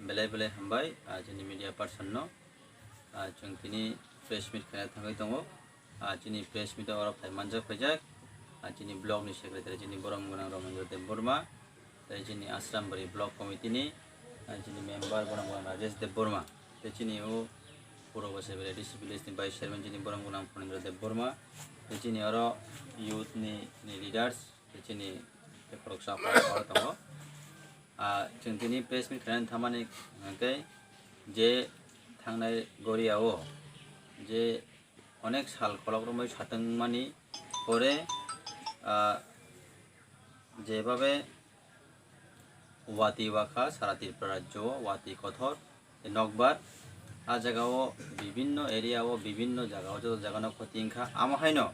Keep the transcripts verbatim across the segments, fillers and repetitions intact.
Belai belai hambai, ah, chini media person no. Ah, chwng tini press meet khaina thangwi tongo. Ah, chini press meet o oro phai manjak phaijak. Ah, chini block ni secretary chini borom gwnang Ramendra Debbarma. Tei chini Asrambari block committee ni, ah, chini member borom gwnang Rajesh Debbarma. Tei chini o Purbo Bachai Belai D C village ni vice chairman chini borom gwnang Phanindra Debbarma. Tei chini oro youth ni, ni leaders. Tei chini tei khoroksa oro tongo. Ah, chwng tini press meet khainani thamani hwnkhe je thangnai Goria o je onek sal kolok romwi satwngmani pore, ah, jebabe watwi wakha sara Tripura rajyo o watwi kothor. Tei nokbar, ah jaga o bibinno area o, bibinno jaga o, joto jaga no khoti wngkha. Amo haino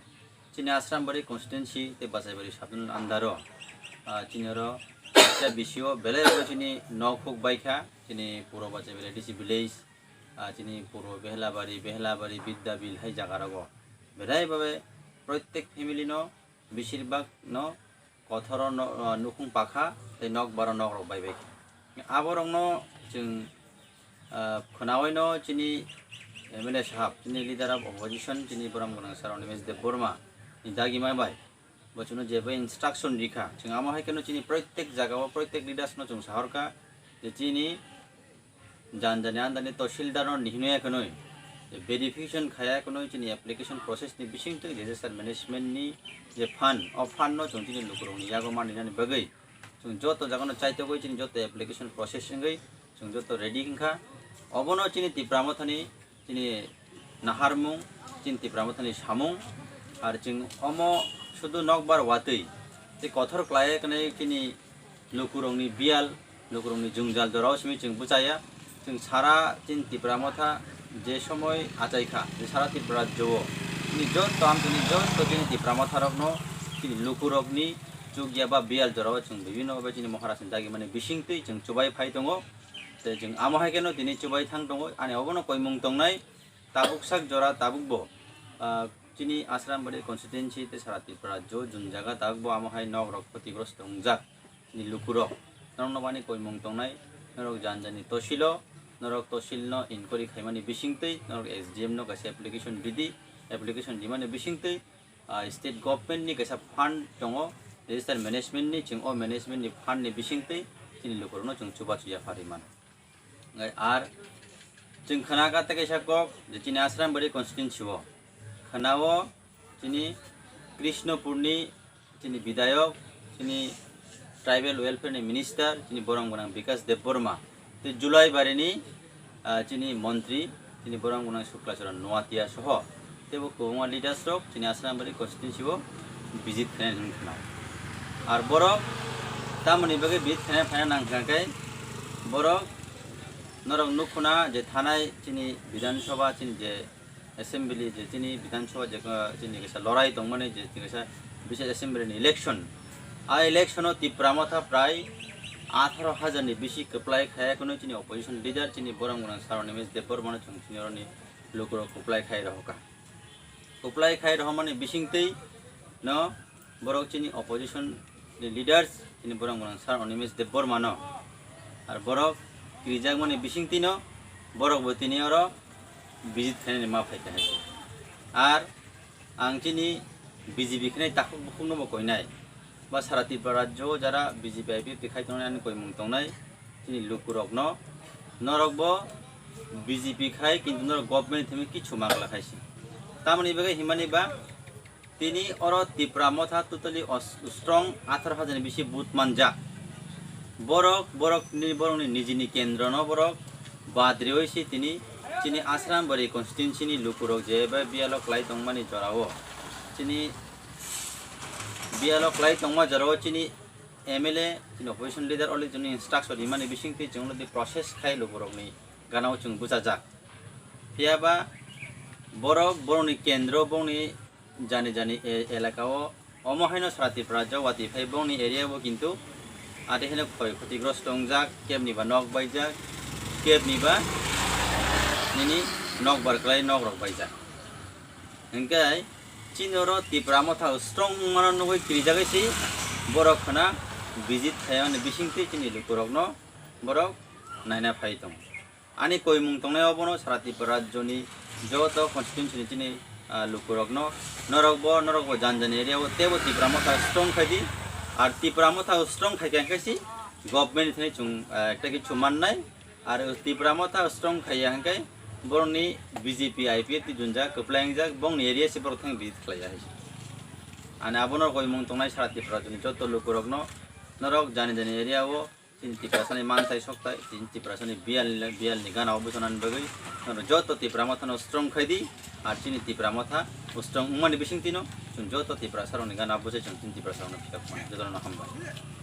chini Asrambari constituency tei Bachaibari sub-division under o, ah, chini oro kisa bisi o belai bo chini nok huk baikha, chini Purbo Bachaibari D C village, ah, chini Purbo Behlabari, Behlabari, Bidyabil hai jaga rogo belai bo be proitek family no, besir bak no kothoro no, ah, nukhung pakha tei nokbar o nok rok bai bai kha. Aborok no chwng, ah, khwnawi no chini M L A sahab, chini leader of opposition, chini borom gwnang sir Animesh Debbarma ni dagima bai bo chwngno jeba instruction rikha. Chwng amo hai kheno chini proitek jaga o, proitek leaders no chwng sahorkha je chini jani jani andani tahsildar no ni hwnwi ya khwnwi, verification khaya khwnwi chini application process ni bisingtwi disaster management ni je fund, o fund no chwng chini lukurok ni yago mani nani bagwi chwng joto jaga no chaitogwi chini joto application process wngwi chwng joto ready wngkha. Obono chini Tipra Mothani chini naharmung, chini Tipra Mothani samung, ar chwng omo sudu nokbar watwi tei kothor khlai khwnwi chini lukurokni biyal, lukurokni jwngjal jorao simi chwng bwchaya. Chwng sara chini Tipra Motha je somoi achaikha, je sara Tripura rajyo o chini joto amchini joto chini Tipra Motharokno chini lukurokni chukya ba biyal jorao chwng bibinno bhabe chini Maharajni dagimani bisingtwi chwng chubai phai tongo. Tei chwng amo hai kheno tini chubai thang tongo, ani obono koimung tongnai. Tabuk sak jora tabuk bo, ah, chini Asrambari constituency tei sara Tripura rajyo jwnjaga tabuk bo amo hai nok rok khotigrosto wngjak chini lukurok. Norokno bani koimung tongnai, norok jani jani tohsilo, norok tohsilno inquiry khaimani bisingtwi, norok S D M no kaisa application ridi, application rimani bisingtwi, ah, state government ni kaisa fund tongo, disaster management ni, chwng o management ni fund ni bisingtwi chini lukurokno chwng chubachu yapharwi mano. Hwnkhe ar chwng khna kha tei kaisa kok je chini Asrambari constituency o khna o chini Krishnopurni chini bidayok, chini tribal welfare ni minister, chini borom gwnang Bikash Debbarma tei Julaibarini, ah, chini montri, chini borom gwnang Sukla Charan Noatia soho teibo kwbangma leaders rok chini Asrambari constituency o visit khainani hwnwi khna. Ar borok tamoni bagwi visit khaina phaina nang kha khe borok norok nukhuna je thanai chini Bidhan Sabha chini je assembly je chini Bidhan Sabha je, uh, chini kaisa lorai tongmani je chini kaisa bises assembly ni election. A election o Tipra Motha prai atharo hajar ni bisi kwplai khaya kheno chini opposition leader chini borom gwnang sir Animesh Debbarma no chwng chini oroni lukurok kwplai khai rohorkha. Kwplai khai rohormani bisingtwi no borok chini opposition ni leaders chini borom gwnang sir Animesh Debbarma no, ar borok kirijakmani bisingtwi no borok bo tini oro visit khainani ma phaikha hai. Ar ang chini B J P khnai takhuk bukhuk no bo koinai. Ba sara Tripura rajyo o jara B J P I P F T khai tongnai ani koimung tongnai chini lukurokno norok bo B J P khai kintu norok government themwi kichu mangla khaisi. Tamoni bagwi himani ba tini oro Tipra Motha totally os-, strong atharo hajar ni bisi vote manjak. Borok, borok ni, borok ni nijini kendro no borok bad riwi si tini chini Asrambari constituency ni lukurok je ba biyalo kwlai tongmani jorao chini biyalo kwlai tongma jorao chini M L A, chini opposition leader, oli chini instruction rimani bisingtwi chwngno di process khai lukurokni ganao chwng bwchajak. Phiya ba borok, borokni kendro, borokni jani jani e-, elaka o omo haino sara Tripura rajyo watwi phai borokni area bo kintu ate haino khoi khoti grosto wngjak, kebni ba nok baijak, kebni ba nini nok bar kwlai nok rok baijak. Hwnkhe chini oro Tipra Motha strong wngmano nugwi kirijagwi si borok khna visit khaimani bisingtwi chini lukurokno borok naina phai tongo. Ani koimung tongnai obono sara Tripura rajyoni joto constituency ni chini, ah, lukurokno, norokbo, norokbo jan jani area o teibo Tipra Motha strong khai di. Ar Tipra Motha strong khai khe, khe si government ni thani chwng, ah, ekta kichu mannai. Ar Tipra Motha strong khaiya hwnkhe borokni B J P I P F T junjak kwplai wngjak, bongni area se borok thang visit khlaiya hai se. Ani abono koimung tongnai sara Tripura rajyoni joto lukurokno norok jani jani area o chini Tiprasani manthai sokthai, chini Tiprasani biyal ni, biyal ni gana o bwchanani bagwi norok joto Tipra Mothano strong khai di, ar chini Tipra Motha strong wngmani bisingtwino chwng joto Tiprasarokni gana o bwchai chwng chini Tiprasarokno phiya phone. Jotono hambai.